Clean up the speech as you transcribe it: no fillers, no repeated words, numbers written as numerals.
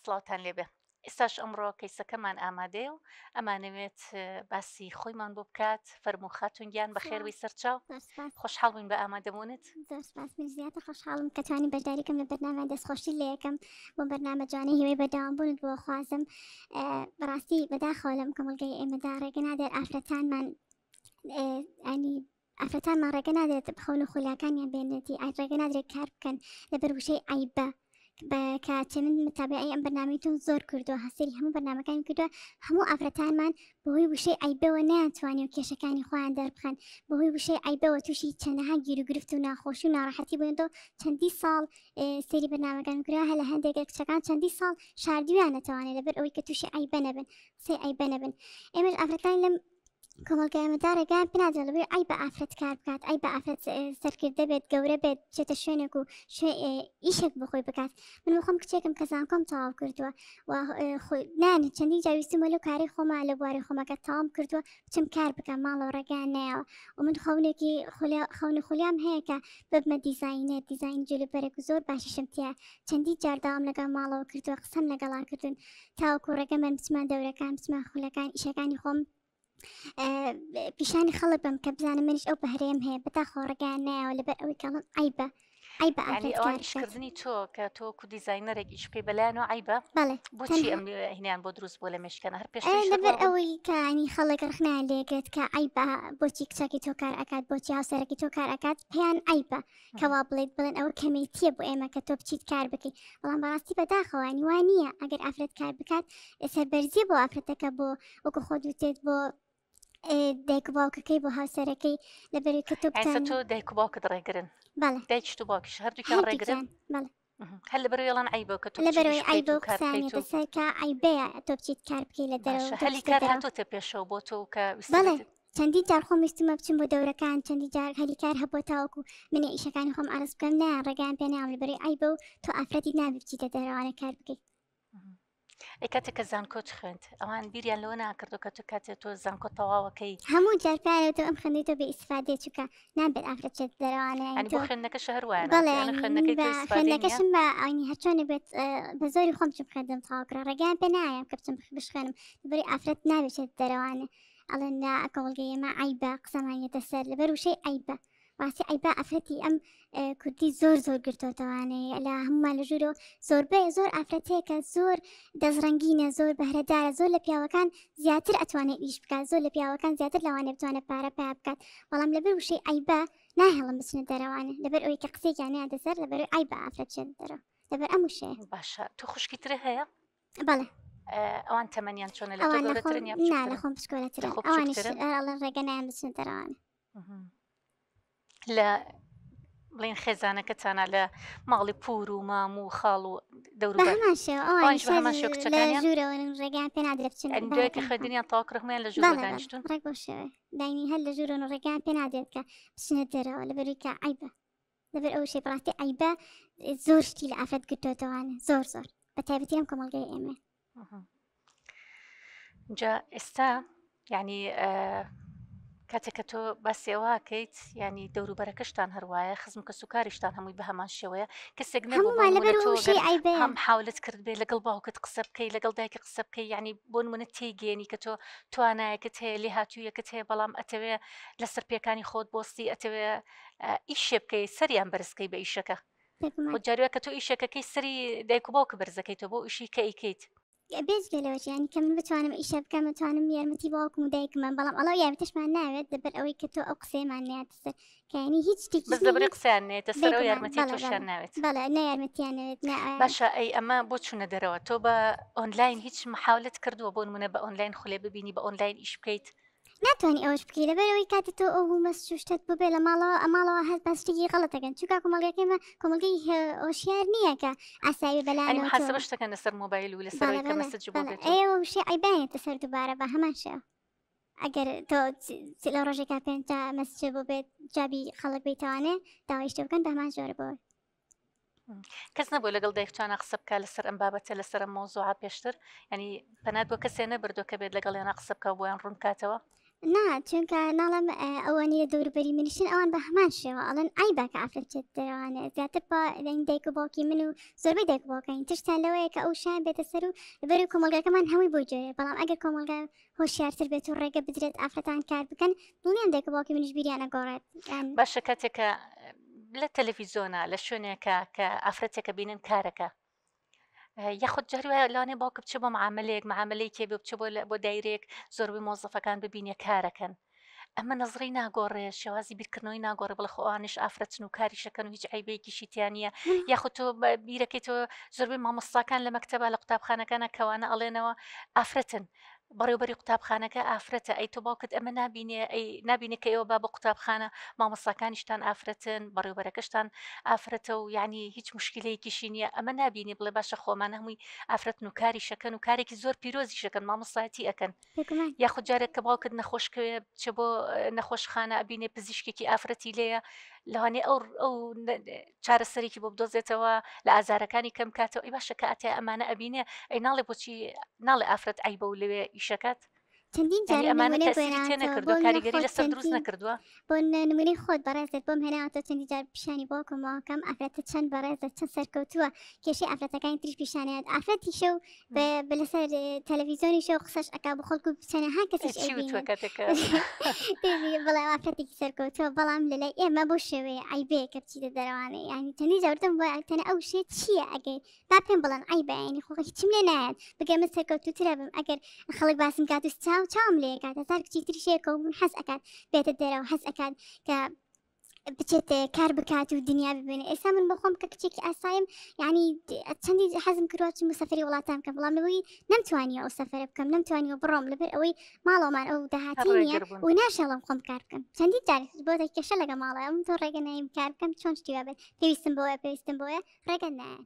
سڵاوتان لێبێ ئێستاش ئەمڕۆ کەیسەکەمان ئامادەیە و ئەمانەوێت باسی خۆیمان بۆ بکات فەرموو خاتون گیان بەخێربێی سەرچاو خۆشحاڵ بووین بە ئامادەبوونت. زۆر سپاس من زیاتر خۆشحاڵم کە توانیم بەشداری کەم لە بەرنامە دەستخۆشی لێ یەکەم بۆ بەرنامە جوانەی هیوای بەردەوام بوونت بۆ خوازم بەڕاستی بەداخەوە لەم کۆمەڵگەی ئێمەدا ڕێگە نادێت ئافرەتانمان ئەنی ئافرەتانمان ڕێگە نادرێت خەون و خولیاکانیان بێنێتی ئای ڕێگە نادرێت کار بکەن لەبەر وشەی عیبە بە کاتێ من متابعی ئەم بەرنامەی تۆم زۆر کردووە هەسەری هەموو بەرنامەکانی کردووە هەموو ئافرەتانمان بەهۆی وشەی عیبەوە نەیانتوانی و کێشەکانی خۆیان دەربخەن بەهۆی وشەی عیبەوە تووشی چەندەها گیروگرفت و ناخۆشی و ناڕەحەتی بووینەوە چەندی ساڵ سەیری بەرنامەکان کرا هە لە هەندێک لە کچەکان چەندی ساڵ شاردویانەتەوانێ لەبەر ئەوەی کە تووشی عیبە نەبن قسەی عیبە نەبن ئێمەش ئافرەتانی لەم کۆمەڵگای ئێمەدا ڕێگایان پێ نادرێت لەبەر عەیبە ئافرەت کار بکات عەیبە ئافرەت سەرکردە بێت گەورە بێت بچێتە شوێنێک و ئیشێک بۆ خۆی بکات من بۆ خۆم کچێکم کە زانکۆم تەواو کردووە و نان چەندین جار ویستمە لەو کاری خۆما لە بواری خۆمەکە تەواوم کردووە بچم کار بکەم ماڵەوە ڕێگایان نایەوە و من خەونێکی خەون و خولیام هەیە کە ببمە دیزاینەر دیزاین جلوبەرگ زۆر باشیشم تیا چەندین جار داوام لەگەڵ ماڵەوە کردووە قسەم لەگەڵا کردوون تاوەکو ڕێگەم بچمە دەورەکان بچمە خولەکان ئیشەکانی خۆم پیشانی خەڵک بم کە بزانم منیش ئەو بەهرەیەم هەیە بەداخەوە ڕێگایان نایەوە لەبەر ئەوەی کەڵم عیبە عیبە یعنی ئافرەت ئەوان کار بکات ئیشکردنی تۆ کە تۆ وەکو دیزاینەرێک ئیش بکەی بەلایانەوە عەیبە بەڵێ بۆچی تەنها ئەم هینیان بۆ دروست بووە لە مێشکیانە هەر پێشتریش هەر لەبەر وا بوون ئەوەی کە ینی خەڵک ڕخنەیان لێگرت کە عەیبە بۆچی کچەکەی تۆ کار ئەکات بۆچی هاوسەرەکەی تۆ کار ئەکات پێیان عەیبە کە وا بڵێیت بڵێن ئەوە کەمێتیە بۆ ئێمە کە تۆ بچیت کار بکەیت بەڵام بەڕاستی بەداخەوە ینی وا نییە ئەگەر ئافرەت کار بکات سەربەرزیە بۆ ئافرەتەکە بۆ وەکو خۆت وتت بۆ دایک و باوکەکەی بۆ هاوسەرەکەی لەبەروی کە تۆ ئایسە بتوانی تۆ دایک و باوکت ڕێگرن بەڵێ دایکیشت و باوکیش هەردووکیان ڕێگرن هەردووکیان بەڵێ هەر لەبەرەوەی ئەڵێن عەیبە کە تۆ بچی ئیش لەبەرەوەی بکەیت عەیبە و و کار قسەیان بکەیت یەتە و سەر کە عەیبەیە تۆ بچیت کار بکەیت لە دەرەوە باشە و تۆ هەلی بچیتە کار دەرەوە هاتۆتە پێشەوە بۆ تۆ و کە بەڵێ ویستبێتت چەندین جار خۆم ویستومە بچم بۆ دەورەکان چەندین جار هەلی کار هەبووە تاوەکو منێ ئیشەکانی خۆم عەرز بکەم نایان ڕێگایان پێ ناوم لەبەرەی عەیبە و تۆ ئافرەتیت نابێ بچیتە دەرەوانە کار بکەیت ئەی کاتێک کە زانکۆت خوێند ئەوان بیریان لەوە ناکردو کە تۆ کاتێ تۆ زانکۆ تەواوەکەی هەموو جار پێیان وتم ئەم خوێندنەی تۆ بێ ئیستفادەیە چونکە نابێت ئافرەت بچێتە دەرەوانە یانی یانی بۆ تۆ خوێندنەکەش هەر وایە بەڵێ ناوتە یانی یانی من خوێندنەکەی بە تۆ ئیستفادەی نییە خوێندنەکەشم بە ئاینی هەرچۆنێک بێت بە زۆری خۆم چم خوێندم تەواو کرا ڕێگەیان پێ نایەم کە بچم بشخوێنم لەبەری ئافرەت نابێت بچێتە دەرەوانە ئەڵێن نا کۆمەڵگەی ئێمە عەیبە قسەمان یەتە سەر لەبەر وشەی عەیبە ڕاستی عەیبە ئافرەتی ئەم کوردی زۆر زۆر گرتۆتەوانێ لە هەمومان لە ژوورەوە زۆربەی زۆر ئافرەتەیە زۆر دەستڕەنگینە زۆر بەهرەدارە زۆر لە پیاوەکان زیاتر ئەتوانێت ئیش بکات زۆر لە پیاوەکان زیاتر لەوانێ بتوانێت پارە پیا بکات بەڵام لەبەر وشەی عەیبە ناهێڵم بچنە دەرەوانێ لەبەر ئەوەی کە قسەیەکیان نایەتە سەر لەبەر عەیبە ئافرەت بچێتە دەرەوە لەبەر ئەم وشەیە باشە تۆ خوشکی ترە هەیە بەڵێ ئەوان تەمەنیان چۆنە لە تۆ ئەوان لە خۆم گەورەترن یا نا لە بچووکترن خۆم لە بچکۆلەترن خۆ ئەوانیش بچووکترن ئەڵێن ڕێگە نایەن بچنە دەرەوانێ لە بڵین خێزانەکەتانە لە ماڵی پور و مام و خاڵ و بە دەوروبەر هەمان شێوە ئەوانیش ئەوانیش بە هەر هەمان شێوە لە کچەکانیان ژوورەوەن ڕێگەیان پێ نادرێ بچن یعنی دوای کە بارەکان خوێندنیان تەواو کرد هەموویان لە ژوورەوە بەڵێ بەڵێ دانیشتوون ڕێک بەو شێوەیە داینی هەر لە ژوورەوەن و ڕێگەیان پێ نادرێت کە بچنە دەرەوە لەبەروی کە عەیبە لەبەر ئەو شەی بەڕاستی عەیبە زۆر شتی لە ئافرەت گرتۆتەوانە زۆر زۆر بە تایبەتی ئەم کۆمەڵگەی ئێمە جا ئێستا یعنی کاتێک کە تۆ باسی ئەوەکەیت ینی دەوروبەرەکەشتان هەروایە خزم کە سوکاریشتان هەمووی بە هەمان شێوەیە کەسێک نەبوو هەموومان لەبەر تۆ وشەی عەیبەیە هەم حاولت کرد بێ لەگەڵ باوکت قسە بکەی لەگەڵ دایکە قسە بکەی یعنی بۆ نمونە تێگەێنی کە تۆ توانایەکت هەیە لێهاتوویەکت هەیە بەڵام ئەتەوێ لەسەر پێکانی خۆت بۆستی ئەتەوێ ئیشێ بکەی سەریان بەرزکەی بە ئیشەکە بێگومان خۆ جاروە کە تۆ ئیشەکەکەی سەری دایک و باوکە بەرزەکەی تۆ بۆ ئیشی کە ئەیکەیت بێجگە لەوەش یانی کە من بتوانم ئیشە بکەم بتوانم یارمەتی باوکم و دایکمم بەڵام ئەڵەو یارمەتیشمان ناوێت لەبەر ئەوەی کە تۆ ئەو قسەیەمان نایاتە سەر کە یانی هیچ شتێکیش بەس نییە لەبەری هیچ قسەیان نێتە سەر ئەو بێگومان یارمەتی بەڵێ تۆشیان بەڵێ ناوێت بەڵێ نە یارمەتیان نەوێت نە باشە ئەی ئەمە بۆ چوونە دەرەوە تۆ بە ئۆنلاین هیچ محاولت کردووە بۆ نمونە بە ئۆنلاین خولێ ببینی بە ئۆنلاین ئیش بکەیت ناتوانانی ئەوەش بکەی لەبەر ئەوەی کاتێ تۆ ئەو هومەس شتت ببێ لە ماڵەوە ئەماڵەوە هەست بە شتێکی غەڵەتەکەن چونکە کۆمەڵگەکەی ئێمە کۆمەڵگەی هۆشیار نییە کە ئاسایی ئەنی بەلایانەوە تۆ محاسبە شتەکەن لەسەر مۆبایل و لەسەر بەڵێ ئەوەی کە بەڵێ مەسج بۆ بەڵێ بێت و ئێوە وشەی عیبانێتە سەر دووبارە بە هەمان شێوە ئەگەر تۆ لە ڕۆژێکا 50 مەسج بۆ بێت جوابی خەڵک بیتوانێ داوای شتێ بکەن بە هەمان جۆرە بۆ کەس نەبوو لەگەڵ دایکتانە قسە بکە لەسەر ئەم بابەتە لەسەر ئەم مەوزوعە پێشتر ینی پەنات بۆ کەسێ نەبردووە کە بێت لەگەڵیانە قسە بکە بۆیان ڕوون بکاتەوە؟ نا چونکە ناڵم ئەوانی لە دەوروبەری منیشن ئەوان بە هەمان شێوە ئەڵێن عیبە کە ئافرەت بچێت دەرەوانێ زیاتر بە دەنگ دایک و باوکی من و زۆربەی دایک و باوکانی ترسیان لەوەیە کە ئەو شایان بێتە سەر و لەبەر کۆمەڵگاکەمان هەمووی بۆ جۆرێ بەڵام ئەگەر کۆمەڵگا هۆشیارتر بێت و ڕێگە بدرێت ئافرەتان کار بکەن دڵنیام دایک و باوکی منیش بیریان ئەگۆڕێت یان باشە کاتێکە لە تەلەفیزۆنا لە شوێنێکە کە ئافرەتێکە بینن کارەکە یاخود جاری وایە لەوانەیە باوکە بچێ بۆ معاملەیەک معاملەی کێ بێ بچێ بۆ بۆ دایرەیەک زۆربەی مۆزەفەکان ببینێ کارەکەن ئەمە نەزڕی ناگۆڕێ شێوازی بیرکردنەوەی ناگۆڕێ بڵێ خۆ ئەوانیش ئافرەتن و کاریشەکەن و هیچ عیبەیەکیشی تیا نییە یاخود تۆ بیرەکەی تۆ زۆربەی مامۆستاکان لە مەکتەبە لە قوتابخانەکانە کەوانە ئەڵێنەوە ئافرەتن بەڕێوبەری قوتابخانەکە ئافرەتە ئەی تۆ باوکت ئەمە نابینێ ئەی نابینێ کە ئێوە با بۆ قوتابخانە مامۆستاکانیشتان ئافرەتن بەڕێوبەرەکەشتان ئافرەتە و یعنی هیچ مشکلەیەکیشی نییە ئەمە نابینێ بڵێ باشە خۆمان هەمووی ئافرەتن و کاریشەکەن و کارێکی زۆر پیرۆزیشەکەن مامۆستایەتی ئەکەن یاخود جارێک کە باوکت نەخۆشکەوێ بچێ بۆ نەخۆشخانە ئەبینێ پزیشکێکی ئافرەتی لێیە لەوانێ ئەو ئەو چارەسەرێکی بۆ بدۆزێتەوە لە ئازارەکانی کەم کاتەوە ئەی باشە کە ئەتێ ئەمانە ئەبینێ ئەی ناڵێ بۆچی ناڵێ ئافرەت عیبە و لەوێ ئیشەکات چەندین جار یعنی ئەمانە نمونەی بۆ تەسیری تێ هێناوەتەوە نەکردووە بۆ نمونە کاریگەری خۆت لەسەر دروست چەندین نەکردووە بۆ نمونەی خۆت بەڕێزت بۆم هێناوەتەوە چەندین جار پیشانی باوکم واکەم ئافرەتە چەند بەڕێزە چەند سەرکەوتووە کێشەی ئافرەتەکانی تریش پیشانیات ئافرەتیشە و بە لەسەر تەلەڤیزیۆنیشە و قسەش ئەکا بۆ خەڵک و چەنەها کەسیش چی وتووە ئەیبینن کاتێک کە بەڵێ ئافرەتێکی سەرکەوتووە بەڵام لەلای ئێمە بەو شێوەیە عەیبەیە کە بچیتە دەرەوانێ یانی چەندین جار وتم وای تەنە ئەو شێ چییە ئەگەر با پێم بڵێن عەیبە یانی خۆ هیچم لێ نایەت بگە من سەرکەوتووترە بم ئەگەر خەڵک باسم کات و چاو چاوم لێ کات هەزار کچی تریش هەیە کە بوون حەز ئەکات بێتە دەرەوە حەز ئەکات کە بچێت کار بکات و دنیا ببینێ ئێستا من بۆ خۆم کە کچێکی ئاسایم یعنی چەندی حەزم کردووە چم سەفەری وڵاتان بکەم بەڵام لەوەی نەمتوانیوە ئەو سەفەرە بکەم نەمتوانیوە بڕۆم لەبەر ئەوەی ماڵەوەمان ئەو داهاتی نییە ڕێگر بوون و ناشێڵم خۆم کار بکەم چەندی جار بۆتە کێشە لەگە ماڵەوە من تۆ ڕێگە نایم کار بکەم چۆن شتی وا بێت پێویستم بۆیە پێویستم بۆیە ڕێگە نایەن.